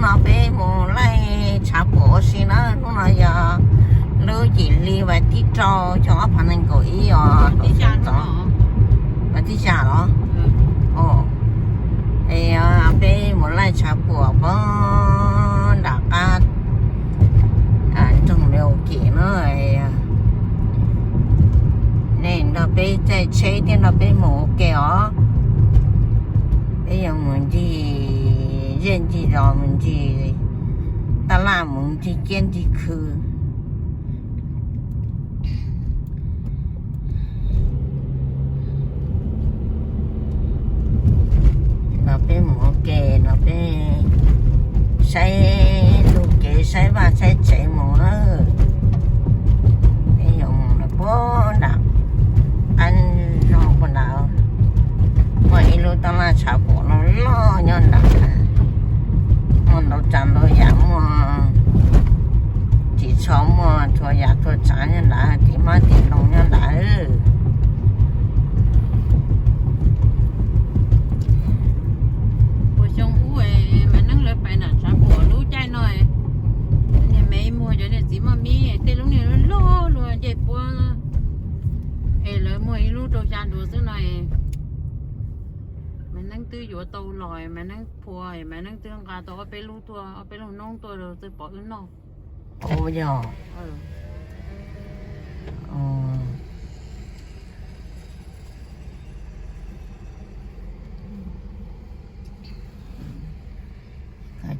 No peb mus laij tshav puam ua si na, hnub no yog lub yim hli vas thib rau xyoo ob phav nees nkaum ib os, vas thib xya los? Es peb mus laij tshav puam pem nram qab nroog Leos Kim na. Nej nrog peb caij tsheb thiab nrog peb mus ua ke os. Peb yuav mus ncig zej ncig zos, mus ncig taj laj, mus ncig kiab ncig khw. No peb mus ua ke, no peb saib lub kev, saib vaj saib tsev mus na. Peb yuav mus puag nram qab zog puag nrad, muaj ib lub taj laj tshav puam loj loj nyob nrad. Muaj ntau tsav ntau yam, muaj ris tsho, muaj txhua yam txhua tsav nyob nrad, ris hmab ris ntoo nyob nrad. Puas xyoo ub Maiv Neeb lawv pais nram tshav puam lub caij no, niag me muag cov niag txiv maj mib tej lub niag loj luaj ncej puab, es lawv muag ib lub rau xya duas xwb no. Maiv Neeb twb yuav tau los, Maiv Neeb phua, Maiv Neeb twb nqa tau ob peb lub tuaj, ob peb lub noob tuaj rau txawj pom wb noj. Yog.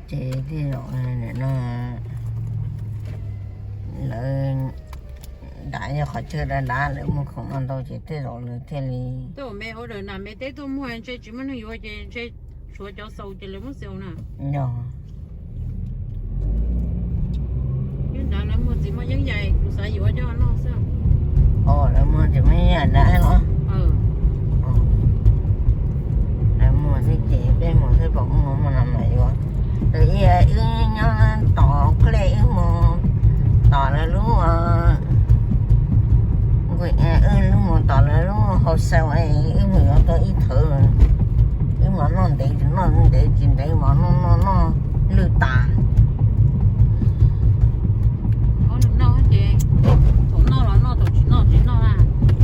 Ces tej zaum no lawv nram yog qhov chaw dav dav, lawv muag khoom no ntau ces tej zaum lawv thiaj li. Tej zaum me order na, me teb tuaj muag ntshe tsis muaj neeg yuav ces ntshe tshuav cov xaus ces lawv muab xyaum na. Yog. Nyob nrad lawv muag txiv maj yeeb yais, kuv xav yuav coj noj xwb. Lawv muag txiv maj yeeb yais nrad los? Lawv muag xwb ces peb mus xwb, pom muag muag no mas yuav. Lawv wb nyob tom Klej, wb mus tom lawv lub, wb mus tom lawv lub hauv xaus, wb mus yuav tau ib thawv, wb mus noj ntev, noj ntev tsis ntev mas noj noj noj lwj tas.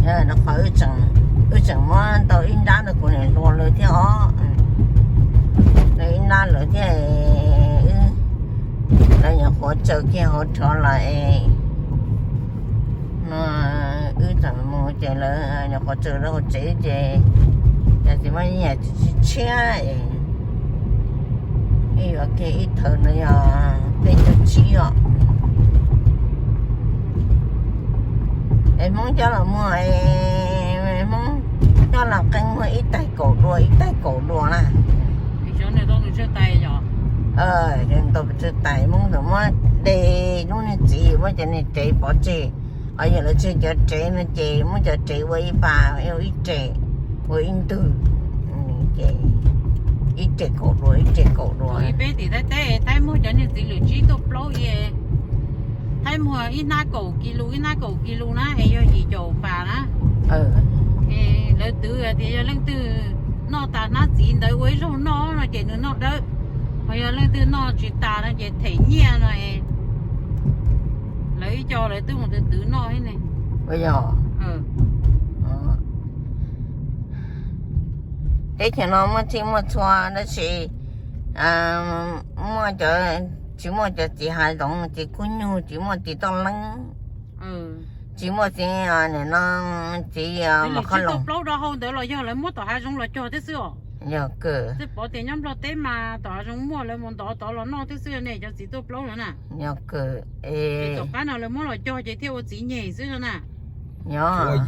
Rau qhov wb tseem muab tau ib nrab rau kuv niam hluas lawv thiab os. Lawv ib nrab lawv thiab, lawv nyuam qhuav tsaws kiag hauv rov los es no wb tseem mus ces lawv nyuam qhuav tsaws rau hauv tsev ces, ces txiv maj yeeb yais tshiab es wb yuav kiag ib thawv no yog peb caug tsib os. Es Hmoob coj los muag, Hmoob coj los qee muag ib tais kaum dua ib tais kaum dua na. Tau pes tsawg tais, Hmoob txawm muab de lub niag txiv, muab cov niag rev pov tseg, ho yog lawv tseg cov rev no ces muab cov rev ua ib pas, ua ib rev, ua ib ntwg, ces ib rev kaum dua ib rev kaum dua. Peb tim Thaib teb, Thaib muag cov niag txiv lwm tsib tuaj plaub i, Thaib muag ib hnab kaum kis lus ib hnab kaum kis lus na es yog yim caum pas na. Es lawv twv tias yog leej twg noj tas hnab txiv ntawd ua ib zaug noj no ces nws noj dawb, ho yog leej twg noj tsis tas no ces them nyiaj no. Lawv ib co lawv twb mus twv twv noj thiab ne. Teb chaws no muaj txhij muaj txhua tab sis muaj cov, tsis muaj cov txiv hav zoov, txiv kub nyuj, tsis muaj txiv toj leeb, tsis muaj txiv, nim no txiv mos qhob loos. Plaub rau hauv ntawd los yog lawv muab tom hav zoov los cog thiab xwb os. Yog kawg. Twb pom tias nyob Nplog teb mas tom hav zoov muaj, lawv mus ntov tod los noj thiab xwb ne, cov txiv tuaj plaub no na. Yog kawg. Tom qab no lawv muab los cog ces thiaj ua txiv nyeg xwb no na. Yog.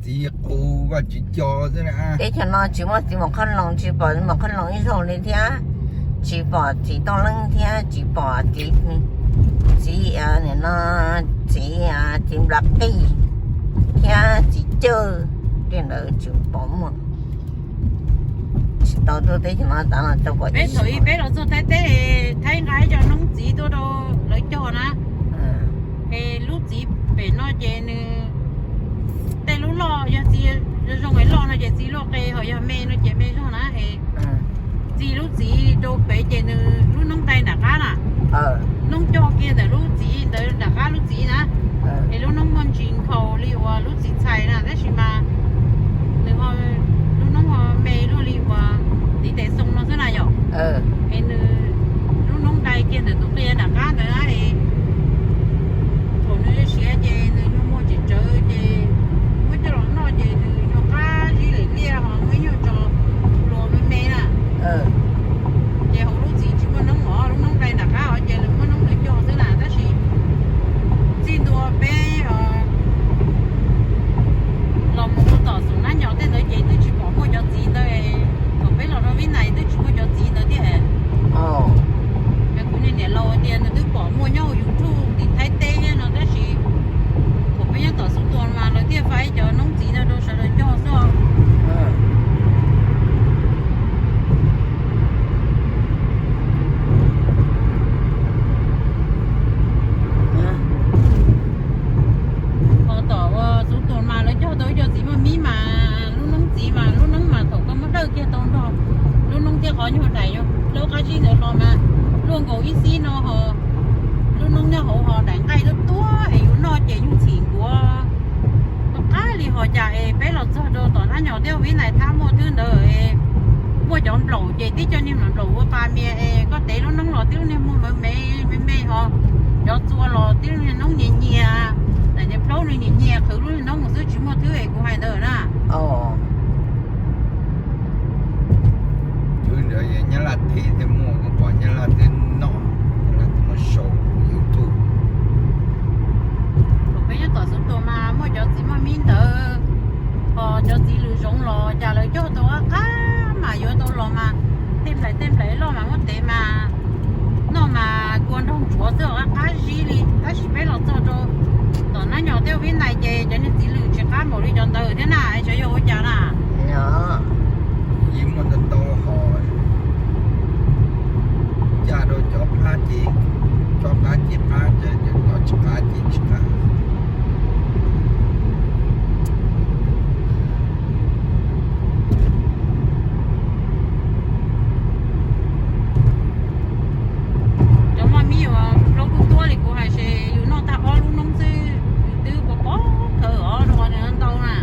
Txiv qus vaj tsis co xwb na. Teb chaws no tsis muaj txiv mos qhob loos, tsis pom mos qhob loos ib zaug li thiab, tsis pom txiv toj leeb thiab, tsis pom txiv, txiv, nim no txiv, txiv nplas qij thiab txiv cawj, tej ntawd tsis pom muaj. Tsis tau tuaj teb chaws no tav no tau pom. Peb thaum ib peb los txog Thaib teb, Thaib nqa ib co noob txiv tuaj rau lawv cog na. Es lub txiv pem no ces nws, tej lub loj yog txiv zoo es loj no ces txiv luaj qe, ho yog me no ces me zog na es txiv lub txiv rau pem ces nws lub noob dai nram Noob cog kiag ntawm lub txiv ntawd nram qab lub txiv na, es lub noob muaj ntsis nkhaus li uas lub txiv txhais na, tab sis mas nws ho, lub noob ho me luaj li uas tiv tes xoo no xwb na yom. Es nws, lub noob dai kiag ntawm tus qia nram qab ntawd na, es thaum nws siav ces nws nyuag muag tseem tsawv ces muab coj los noj ces nws nyuag qab zib lem liaj ho muaj ib nyuag tso hluas me me na. Ces hauv lub txiv tsis muaj noob os, lub noob dai nram qab os ces lawv muab noob ntawd cog xwb na, tab sis txij ntua peb los mus rau tom Xoom Nab Nyos tej ntawd ces twb tsis pom muaj cov txiv ntawd. Thaum peb los rau Vib Nais twb tsis muaj cov txiv ntawd thiab. Kuv niam laus tias nws twb pom muaj nyob hauv YouTube tim Thaib teb thiab no tab sis thaum peb nyob tom Xub Tuas mas lawv thiaj faib cov noob txiv no rau sawv daws cog xwb. Ho tom uas Xub Tuas mas lawv cog tau ib co txiv maj mib mas lub noob txiv mas lub noob mas thaum koj muab dawj kiag tau nrog lub noob thiab qhov nyuag daim dawb qab zib ntawd los mas luaj nkaus ib xib no ho lub noob nyob hauv ho daim nqaij tuab tuab es yus noj ces yus txhim nkuav qab qab li. Ho cas es peb los txog rau tom Nab Nyos thiab Vib Nais thab muaj twb ntawd es muaj cov nplaum ces tib co niag nplaum ua pa mias es koj tev lub noob los tib lub niag muag me me me me ho cov txua los tib lub niag noob nyias nyias, daim niag plaub nws nyias nyias qhwv lub niag noob mus xwb tsis muaj twb es kuv hais ntawd na. Twb ntawd Nyab Laj teb thiaj muaj, kuv pom Nyab Laj teb noj, Nyab Laj teb muaj sau YouTube. Thaum peb nyob tom Xub Tuas mas muaj cov txiv maj mib ntawd, ho cov txiv lws zoov los cas lawv cog tau qab qab mas yuav tau los mas tej nplaim tej nplaim loj mas muab tev mas noj mas kua nraug ntsuav xwb qab qab zib li. Tab sis peb los txog rau tom Nab Nyos thiab Vib Nais ces cov niag txiv lws tsis qab npaum li cov ntawd thiab na, xyov yog ua cas na. Yeej muaj ntau ntau ho, ncaj rau cov qab ces, cov qab ces qab, cov tsis qab ces tsis qab. Cov maj mib uas plaub tuab tuab li kuv hais ces yus noj tag ob lub noob xwb, yus twb pov pov kawg os, rau qhov nws ntau na.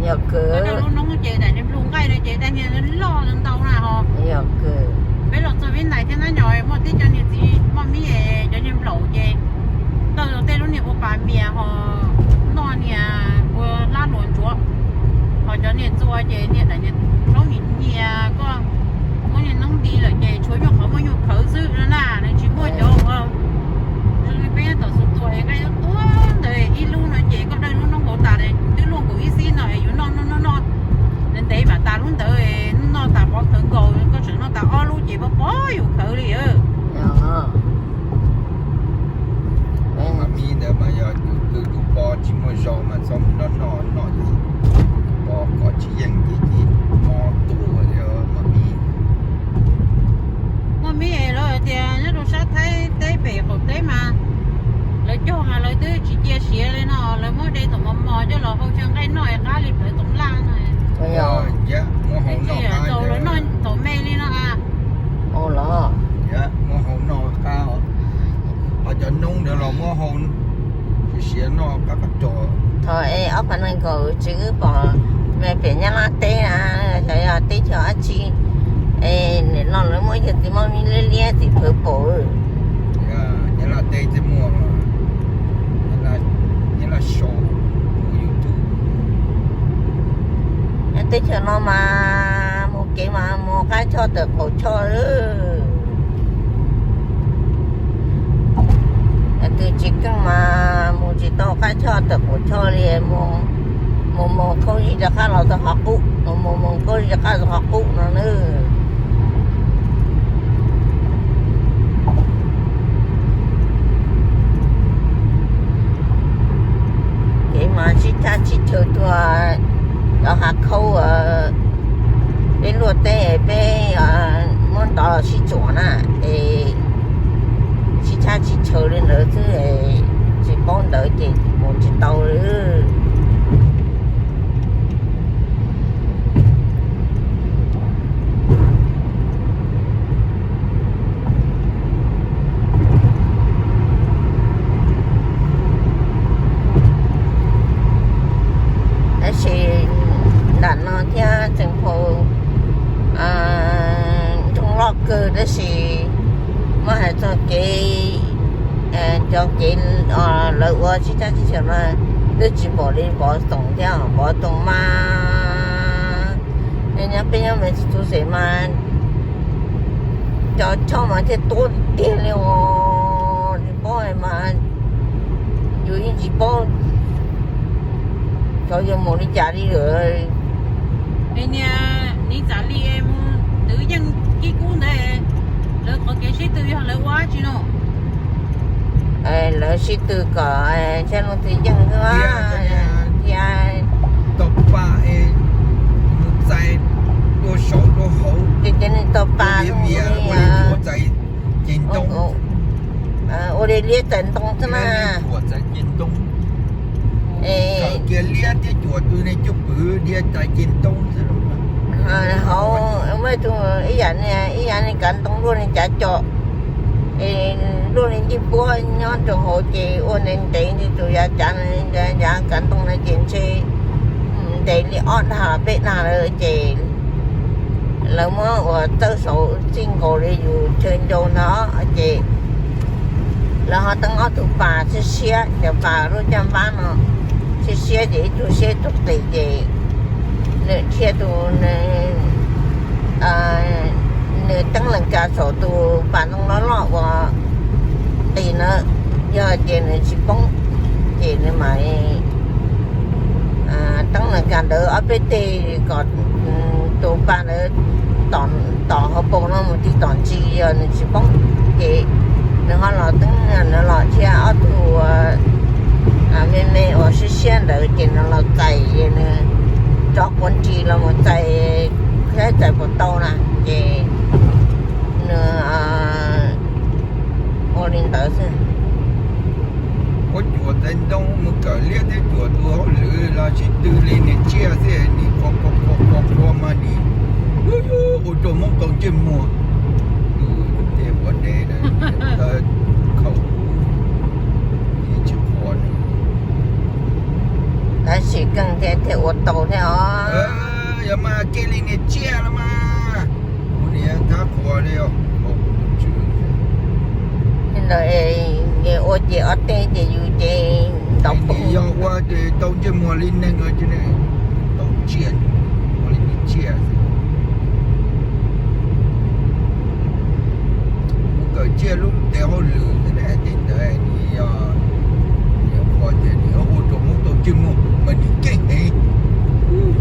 Yog kawg. Lub noob ces daim niag nplug nqaij no ces daim niag loj ntau na ho. Yog kawg. Peb los txog Vib Nais thiab Nab Nyos muaj tib co niag txiv maj mib es cov niag nplaum ces tawg rau tej lub niag ua pa mias ho noj niag ua lab hluas ntsuav. Ho cov niag txua ces niag daim niag plaub nyias nyias, koj muab niag noob nti lawm ces tshuav nyuag qhov muaj nyuag khawv xwb no na, nws tsis muaj cov ua zoo li peb nyob tom Xub Tuas es nqaij tuab tuab ntawd ib lub no ces koj dawj lub noob hauv tas twb luaj nkaus ib xib no es yus noj noj noj noj ntev ntev mam tas lub ntawd, noj tas pov khawv nkaus, koj tseem noj tas ob lub ces pov pov yus khawv li. Mas mib ntawd mas yog tus twg tus pog tsis muaj zog mas txhob mus noj noj noj ces pog kov tsis yeej ces mob tuag li mas mib. Muaj mib es lawv tias nyob rau sab Thaib teb pem qaum teb mas lawv cog mas lawv twb tsis cia siav li no, lawv muab de thaum mos mos coj los hau chaw nqaij noj es qab li plawv toov laj no. Thaum me li no a. Muab hau noj qab, ho cov noob ntawd los muab hau siav noj qab qab rog. Thaum es ob phav nees nkaum tsib wb pom me pem Nyab Laj teb na, xyov yog teb chaws dab tsi es nim no lawv muab cov txiv maj mib liab liab txiv phawv pom. Nyab Laj teb thiaj muaj, Nyab Laj sau YouTube. Teb chaws no mas mus kev mas mus qab choj tawm qaum choj. Tus tsis keej mas mus tsis tau qab choj tawm qaum choj li, mus mus khaub zig rov qab los txog qhov qub, mus mus khaub zig rov qab txog qhov qub no na. Kev mas sib caj sib chaw tuaj cov hav khaub, peb luaj teb peb muab ntov los sib tsuam na, es sib caj sib chaw li ntawd xwb, tsis paub ntawd ces mus tsis tau li. Tab sis muab hais txog kev, cov kev lawv ua sib tsab sib xyaw no twb tsis npaum li Npov Toom thiab. Npov Toom mas nyob peb nyob Mes Xus Xes mas cov choj mas thiaj tuab tiag li os. Tsis paub mas yus yeej tsis paub xyov yuav mus li cas li lawm. Niam, niam txam li mus twv yeej kib kub ntawd, lawv qhov kev sib tw yog lawv ua dab tsi no? Lawv sib tw kom txhia leej twg yeej xwb thiab. Tau pa es mus txais dua saud dua hauv, ces cov neeg tau pa ua li liab txais ntoo xwb na. Kawm kiag liab thiab cuam tus neeg cwj pwm dhia txais ceg ntoo xwb. Hauv muaj ib tug ib yam, ib yam li kav ntoo luaj li cav com, es luaj li ncej puab nyob rau hauv ces ua ntev ntev li tus yav cav, yav kav ntoo no ces ntshe ntev li ob dag peb dag lawm ces lawv muab ua txawj saud txij nkaus li yus chaw ncau no ces lawv ho teeb ob tug pas siab siab, cov pas lub caj npab no siab siab ces ib tug siab ib tug qis ces nws thiaj tus nws teeb lees kas saum tus pas ntoo loj loj uas qis na, yog ces nws tsis poob ces nws mam teeb lees kas ntawd ob peb teg kom tus pas ntawd tom hauv paus no mus tig tom ntsis yog nws tsis poob ces nws ho los teeb, nws los thiab ob tug me me uas siab siab ntawd ces nws los txais, nws rov quav ntsis los mus txais, saib txais puas tau na ces nws ua li ntawd xwb. Ua cuam txais ntoo mus kawm liab thiab cuam tus hauj lwm los sib tw li niag tsiaj xwb, nim qhuav qhuav qhuav qhuav mas nim ua rau Hmoob tau ntsej muag. Tus ua dev khaum tsis qhuav. Tab sis keej thiab thiaj ua tau thiab os. Yog mas cia li niag tsiaj los mas. Kuv niam thab qhuas li os. Ua ces ob teg ces yus ces ntau pug. Yog ua ces tau ntsej muag li neeg, tau tsiaj, ua li tsiaj. Kuv kawm tsiaj lub tes hauj lwm xwb na, tej ntawd yog qhuas ces nim ua rau Hmoob tau ntsej muag mas nim keej heev.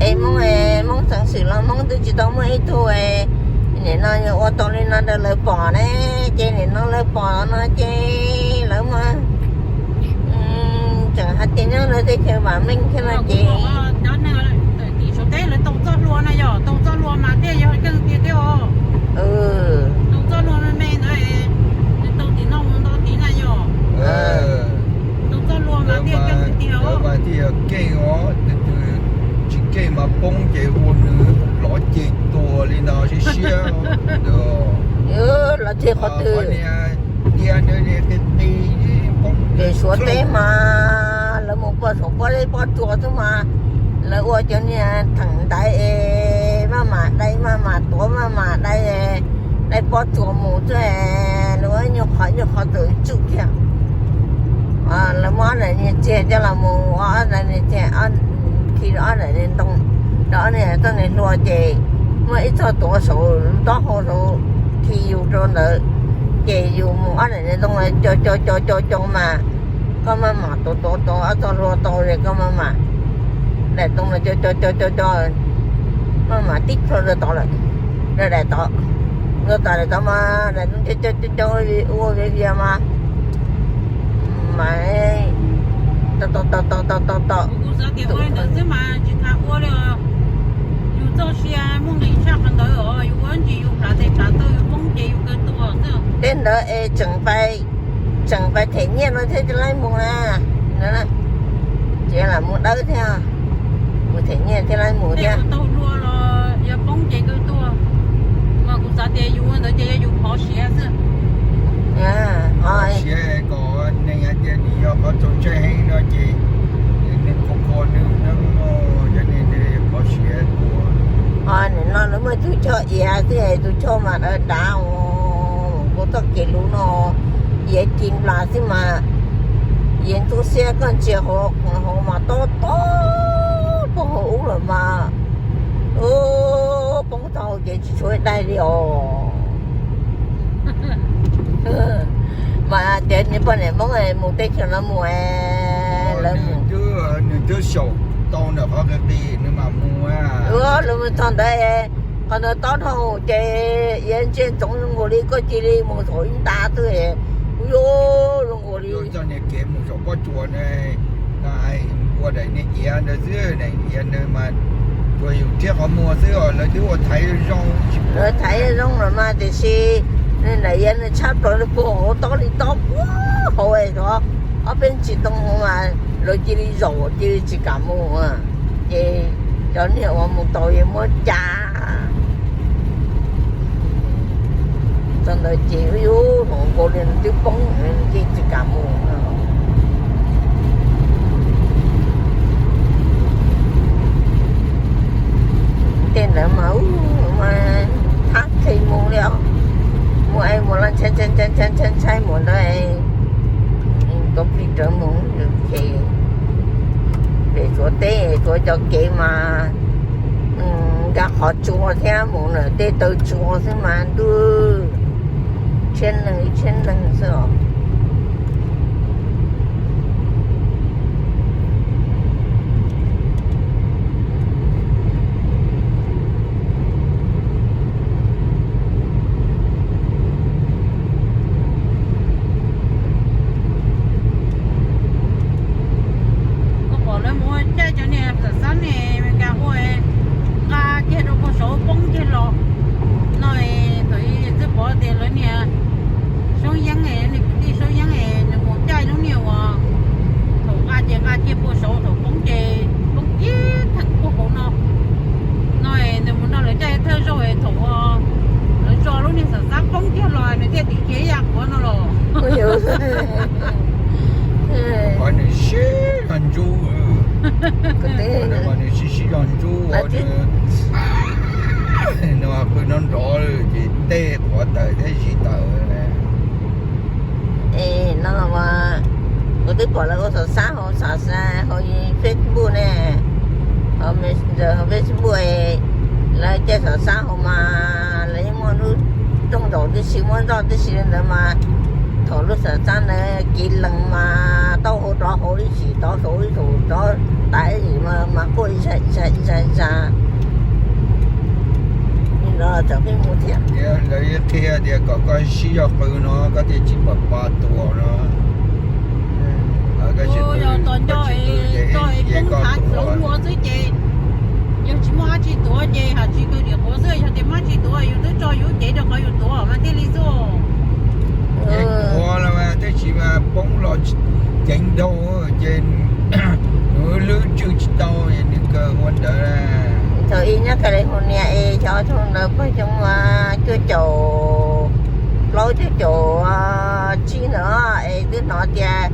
Es Hmoob, Hmoob xeev xwm los Hmoob twb tsis tau muaj ib tug nim no yog ua tau li no rau lawv pom ne, ces nim no lawv pom no ces lawv mas tseem hais tias nyob lawv teb chaws vam meej thiab no ces mas thiaj yog keej os, tsis keej mas poob ces ua nws lov ceg tuag li no siab siab. Lov ceg qhov twg? Cia nws qis qis poob. Suav teb mas lawv mus poj saum pob zeb pob tsuas xwb mas lawv ua cov niag theem ntaiv es maj mam dai maj mam tuav maj mam dai, dai pob tsuas mus xwb, lawv ua nyuag qhov nyuag qhov txawm tsuj kiag. Lawv muab ob daim niag txiag coj los mus ua ob daim niag txiag, khi rau ob daim niag ntoo, rau ob niag txoj niag hlua ces muaj ib txoj tuav saum taub hau saud khi yus rau ntawd, ces yus mus ob daim niag ntoo co co co co co mas koj maj mam tuav tuav tuav ob txoj hlua tau es koj maj mam daim ntoo no co co co co co, maj mam tib plho rau tod lawm, rau daim tod, rau tom daim tod mas daim ntoo co co co co ua viav vias mas mas tau tau tau tau tau tau tau. Kuv xav tias ua li ntawd xwb mas tsis tas ua li. Yus txoj sia muaj nqis tshaj qhov ntawd os, yus ua ntsis yus plav tes plav taw yus poob ces yus kawg tuag xwb. Tej ntawd es tseem pais them nyiaj no thiab tsis laib mus na. Ces lam mus dawb thiab, mus them nyiaj thiab laib mus thiab. Tau hlua los yog poob ces kawg tuag. Mas kuv xav tias yus ua ntawd ces yog yus phov siav xwb. Siav kom neeg hais tias nws yog qhov txaus ntshai heev no ces nws qhuas qhuas nws no, yog nws phov siav ua. Nim no lawv muaj ib tug choj iav xwb, tus choj mas dav dav ua. Ua txoj kev lus no, Yiav ci nplas xwb mas, Yiav ntxub xiab koj ntsia hauv mas tob tob poob hauv ub lawm mas, poob txog hauv ces tsis tshuav daig li os. Mas tias niag poj niam Hmoob mus teb chaws no mus, lawv mus, nws twb xyaum tau ntawm qhov qis qis nws mam mus. Lawv mus txog ntawd, qhov ntawd tob dhau ces Yiav ntsia ntsoov zoo nkaus li koj cia li mus thaum ib nta xwb, kuv yuav zoo nkaus li txoj niag kev mus saum pob tsuas na, ua daim niag iav ntawd xwb, daim iav ntawd mas tsuas yus rhiab qhov muag xwb os, lawv twb ua thaiv zoo, lawv thaiv zoo los mas tiam sis nws daim iav nws tshab plaws li puag hauv tob li tob puag hauv es ob peb ntsis ntoo mas lawv cia li zaum cia li tsis kam mus. Ces cov niag uas mus tau yeej muab ca txog ntawd ces ub yus hloov nkaus li nws twb poob ces tsis kam mus. Tej ntawd mas ub mas thab qhi mus li os, mus es mus los ntshai ntshai mus ntawd, koj plig rawv mus ces pem Suav teb Suav cov kev mas nkag qhov tsua thiab mus lawm tej taw tsua xwb mas ntuj, tshiab neeg ib tshiab neeg xwb os. Koj pom lawv mus caij cov niag xam xab ne, Meskas ua nqa kiag rau puag saud poob kiag los no, thaum ub twb pom tias lawv niag Soob Yeeb, niag kwv tij Soob Yeeb nws mus caij lub niag uas thaum nqa ces nqa kiag puag saud, thaum poob ces poob ib theem puag hauv no. No nws mus nrog lawv caij thawj zaug thaum lawv tso lub niag xam xab poob kiag los nws thiaj tim kiag ib yam quav no los. Qhov nws sib zog ntsub, nws sib sib zog ntsub, nws qw nrov nrov ces tej quav tawm thiab zis tawm. Es no kuv twb pom lawv ua xam xab hauv, xam xab hauv Facebook ne, hauv Messenger hauv Facebook, lawv caij xam xab hauv mas lawv yeej muaj lub rooj ntaus tib si, muaj zoj tib si li ntawd mas thaum lub xam xab ntawd kiv lees mas taub hau rov hauv ib sim, rov hauv ib sim, rov tas ib sim mas quaj ib zag ib zag ib zag. Li no txawm pheej mus thiab. Lawv qhia tias kom koj sib zog qw no koj thiaj tsis pom pa tuag no. Yog tos nco es poob hav hlauv lua xwb ces yog tsis muaj dab tsi tuav ces haj tsis kaw riam quav xwb, yog tias muaj dab tsi tuav yus twb tso yus cev rau qhov yus tuav mas thiaj li xwb. Tuav los mas tab sis mas poob los ceev dhau ces nws lwb tswj tsis tau, nws kawg ua ntawd. Thaum ub nyob California es xyov xyoo ntawd pawg xyoo cuaj caum plaub cuaj caum tsib ntawd es twb hnov tias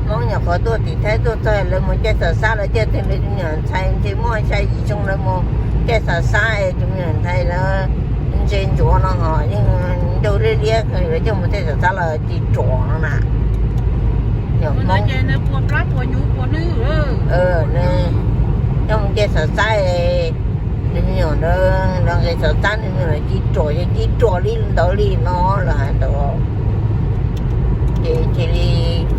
Hmoob nyuam qhuav tuaj tim Thaib tuaj txog lawv mus caij xam xab, lawv caij tus me nyuam ntxhais ntshe muaj xya yim xyoo lawv mus caij xam xab es tus me nyuam ntxhais lawv ntse ntsuav no ho yeej ncauj liab liab, lawv coj mus caij xam xab los ci ruam no na. Nyuam Hmoob coj mus caij xam xab, nws me nyuam ntawd los nqis xam xab nws me nyuam ci ruam, ci ruam li ntawd li no lawm hais ntawd. Ces cia li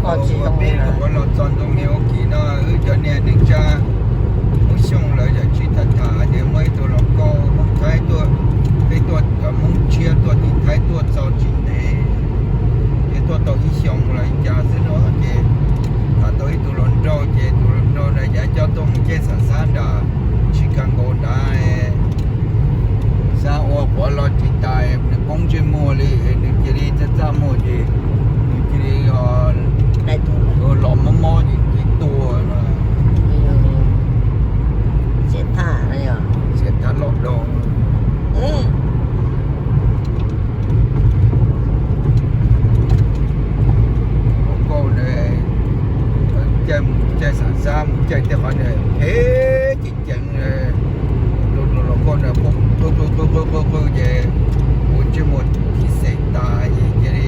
kho tsis zoo li lawm. Los txog ntu me ua kis no wb cov niag neej tsa Hmoob Xyooj lawv yam tsis tham tham tias muaj ib tug hluas nkauj Hmoob Thaib tuaj, peb tuaj cov Hmoob tshiab tuaj tim Thaib tuaj txog tsis ntev, ces tuaj tau ib xyoos los li cas xwb no ces tham tau ib tug hluas nraug ces tus hluas nraug ntawd yav coj tuaj mus caij xam xab nram Chicago nrad, xav ua quav los tsis tas, nws poob ntsej muag li, nws cia li txaj txaj muag ces nws cia li los mob mob ces cia li tuag. Xiam thab loj dhau. Hluas nkauj ntawd caij mus caij xam xab mus caij tej qhov ntawd phem ceev ceev, tus hluas nkauj ntawd qw qw qw qw qw ces ua ntsej muag thim xeem. tas ces cia li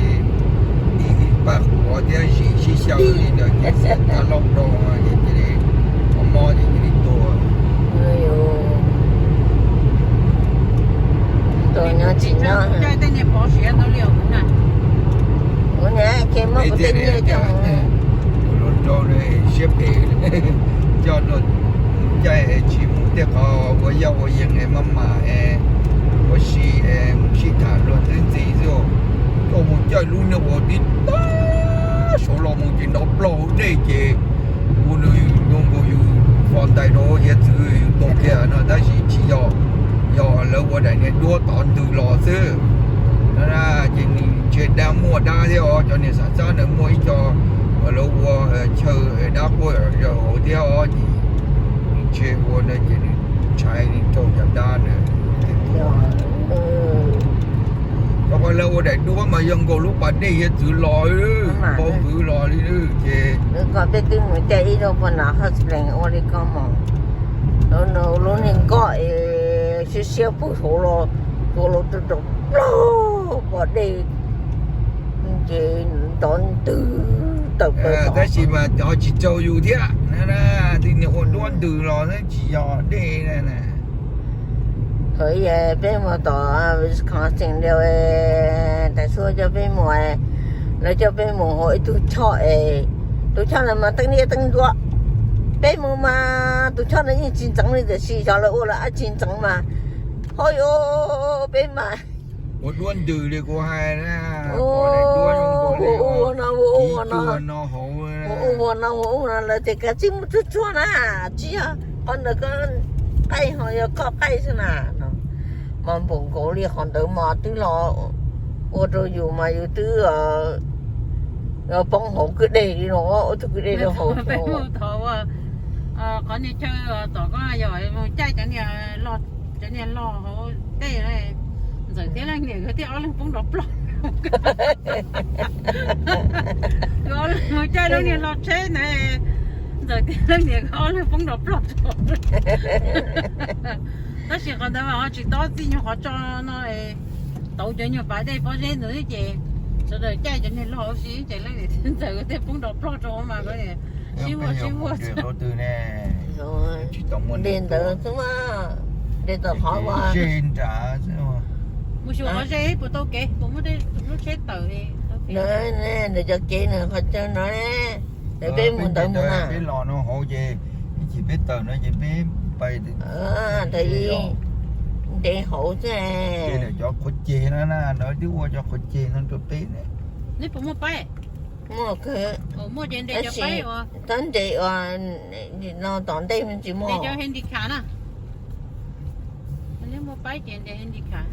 ib paj quav thiab zis sib xyaw li ntawd ces xiam tag loj rau ces cia li mob mob ces cia li tuag. Tus nyob tsis nyob, kuv niam ces muab kuv tej nyiaj coj mus. Tus hluas nraug siab phem, coj luag mus caij tsis mus tej qhov ua yaj ua yees maj mam es ua si es mus sib tham luag twb ntxiv xwb. Koj mus caij lub niag uas tib tag saud los mus ces nrov plaug hauv dej ces ua nws zoo nkaus yus fo ntais rau hiav txwv yus tuag kiag no tab sis tsis yog, yog lawv ua daim niag duab tov ntws los xwb. Ces nws ntshe dab muaj dab thiab os, cov niag xam xab ntawd muaj ib co uas lawv ua chaw dab quaj zom zaws hauv thiab os ces nws ntshe ua ntawd ces nws ntshai nws raug cov dab ntawd. Rau qhov lawv ua daim duab mas yog nkaus lub pas dej hiav txwv los, npau hwv los li ces. Koj peb twb mus caij ib zaug puag nram Hot Spring ua li koj mus, lub niag nkoj es siab siab pug hauv los, hauv los rau rau plaug pom dej ces nrov ntws tawm plaws. Tab sis mas ho tsis raug yus thiab, twb niag ua duab ntws los tsis yog dej. Thaum peb mus tom Wisconsin, tais xua coj peb mus, lawv coj peb mus hauv ib tug choj es tus choj ntawd mas teeb liab teeb ntsuab. Peb mus mas tus choj ntawd yeej tsis ntxeev li tiam sis xyov lawv ua lawv dab tsi ntxeev mas, hos yuav peb mas ua duab ntws li kuv hais na, ua no ua ua no, ua ua no, ua ua no ua ua no lawv tias kav tsij mus tsuag tsuag na, tsis yog qhov ntawd koj qaij ho yog koj qaij xwb na no. Mas npaum nkaus li qhov ntawd mas twb los ua rau yus mas yus twb poob hauv kwj deg li no, ua tus kwj deg rau hauv. Qhov niag chaw tom koj yog mus caij cov niag log hauv dej, Ntxawm thiab leej niam nkawd thiaj ob leeg poob nrov plog. Nkawd ob leeg mus caij lub niag log tsheb ntawd, Ntxawm thiab leej niam nkawd ob leeg poob nrov plog tso. Tab sis qhov ntawd mas ho tsis tob txij nyuag qhov tso no, tauv cov nyuag pas dej pob zeb ntawd xwb ces sawv daws caij cov niag log ua si ces leej niam thiab Ntxawm nkawd thiaj poob nrov plog rau mas sib huaj sib huaj. Dej ntawd xwb, dej tom qhov mus xyuas qhov ze puas tau kev, puas muaj tej lub tsheb tawm. Ntawd cov kev nws qhov chaw no, ntawd peb mus ntawd mus na. Peb los no hauv ces ib chim peb tawm no ces peb pais ntawd, ntev hauv xwb. Cov qhuav ceg no na, no twb ua cov qhuav ceg no rau peb. Neb puas muaj paib? Muaj kawg. Tab sis tab nres uas no tom ntej me ntsis muaj. Neb muaj paib ces nres handicap.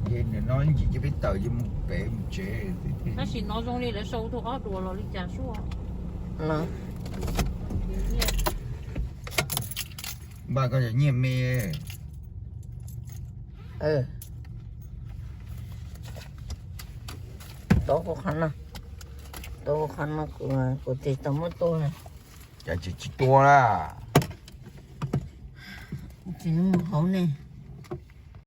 Ces nim no ib ntsis ces peb tawm ces mus pem mus tsev. Tab sis no zoo li lawv sau tau ob duas los li cas suaj. Npaj koj cov nyiaj me. Tau kuv qhov no, tau kuv qhov no kuv tig tau muab tua. Cas tsis tua na? Tsis mus hauv ne.